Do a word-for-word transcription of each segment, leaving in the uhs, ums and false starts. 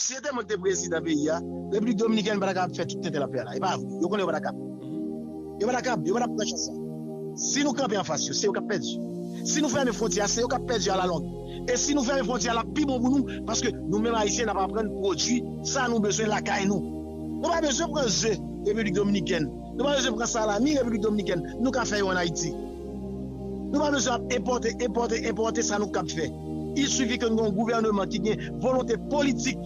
si se te mwen ki te prezidan peyi a, Repiblik Dominikèn pa ta kapab fè tout tenten l ap fè a la. E pa vre. Yo konnen yo pa ta kapab. Yo pa ta kapab. Yo pa ta pran chans sa. Si nou kanpe anfas yo, se yo k ap pèdi. Si nou fèmen fwontyè a, se yo k ap pèdi alalong. E si nou fèmen fwontyè a, l ap pi bon pou nou, paske nou menm Ayisyen, n ap aprann pwodui sa nou bezwen lakay nou. Nou pa bezwen pran ze Repiblik Dominikèn. Nou pa bezwen pran salami Repiblik Dominikèn. Nou ka fè yo ann Ayiti. Nou pa bezwen ap enpòte, enpòte, enpòte sa nou kab fè. Il sifi ke nou gen yon gouvèneman ki gen volonte politik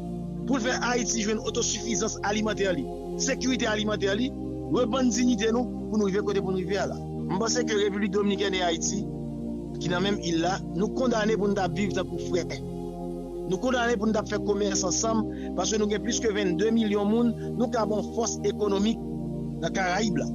pou l fè Ayiti jwenn otosifizans alimantè li, sekirite alimantè li, revann diyite nou pou nou rive kote pou nou rive a la. M panse ke Repiblik Dominikèn e Ayiti, ki nan menm il la, nou kondane pou n ta viv tankou frè. Nou kondane pou n ta fè komès ansanm, paske nou gen plis ke vennde milyon moun, nou ka ba yon fòs ekonomik nan Karayib la.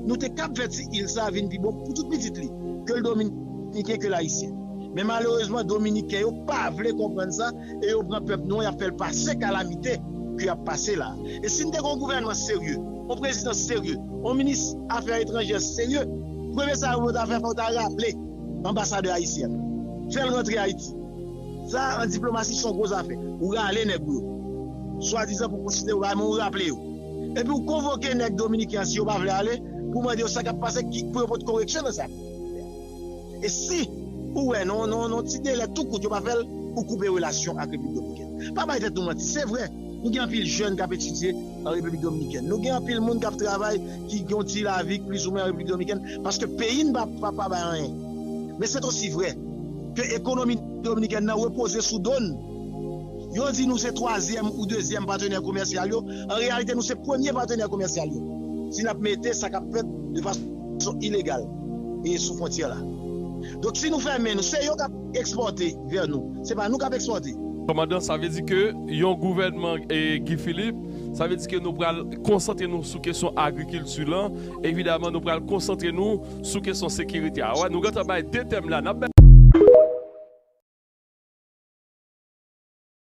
Nou te kab fè ti il sa a vin pi bon pou tout pitit li, ke l dominiken, ke l ayisyen. Men malerezman, dominiken yo pa vle konprann sa, e yo pran pèp nou an, y ap fè l pase kalamite ke y ap pase la. E si n te gen yon gouvènman serye, yon prezidan serye, yon minis afè etranjè serye, premye sa yo ta fè, fò yo ta raple anbasadè ayisyen an. Fè l rantre Ayiti. Sa, an diplomasi, se yon gwo zafè. Ou rale nèg ou yo. Swadizan pou konsidere w bagay, men ou raple yo. Epi ou konvoke nèg dominiken an, si yo pa vle ale, pou mande yo sa k ap pase, ki, pou yo pote koreksyon nan sa. E si ou wè, nan, nan, nan ti delè tou kout, yo pa fè l, ou koupe relasyon ak Repiblik Dominikèn. Pa bay tèt nou manti, se vre, nou gen anpil jèn k ap etidye an Repiblik Dominikèn. Nou gen anpil moun k ap travay, ki gen yon ti lavi, plizoumwen an Repiblik Dominikèn, paske peyi n pa, pa, pa bay anyen. Men se osi vre ke ekonomi dominikèn nan repoze sou do n. Yo di nou se twazyèm ou dezyèm patnè komèsyal yo. An reyalite, nou se premye patnè komèsyal yo. Si n ap mete sa k ap fèt de fason ilegal e sou fwontyè la. Donk, si nou fèmen nou, se yo k ap ekspòte vè nou. Se pa nou k ap ekspòte. Kòmandan, sa vle di ke yon gouvènman, e, Guy Philippe, sa vle di ke nou pral konsantre nou sou kesyon agrikilti lan. Evidaman, nou pral konsantre nou sou kesyon sekirite a. Wè, nou gentan bay de tèm la. N ap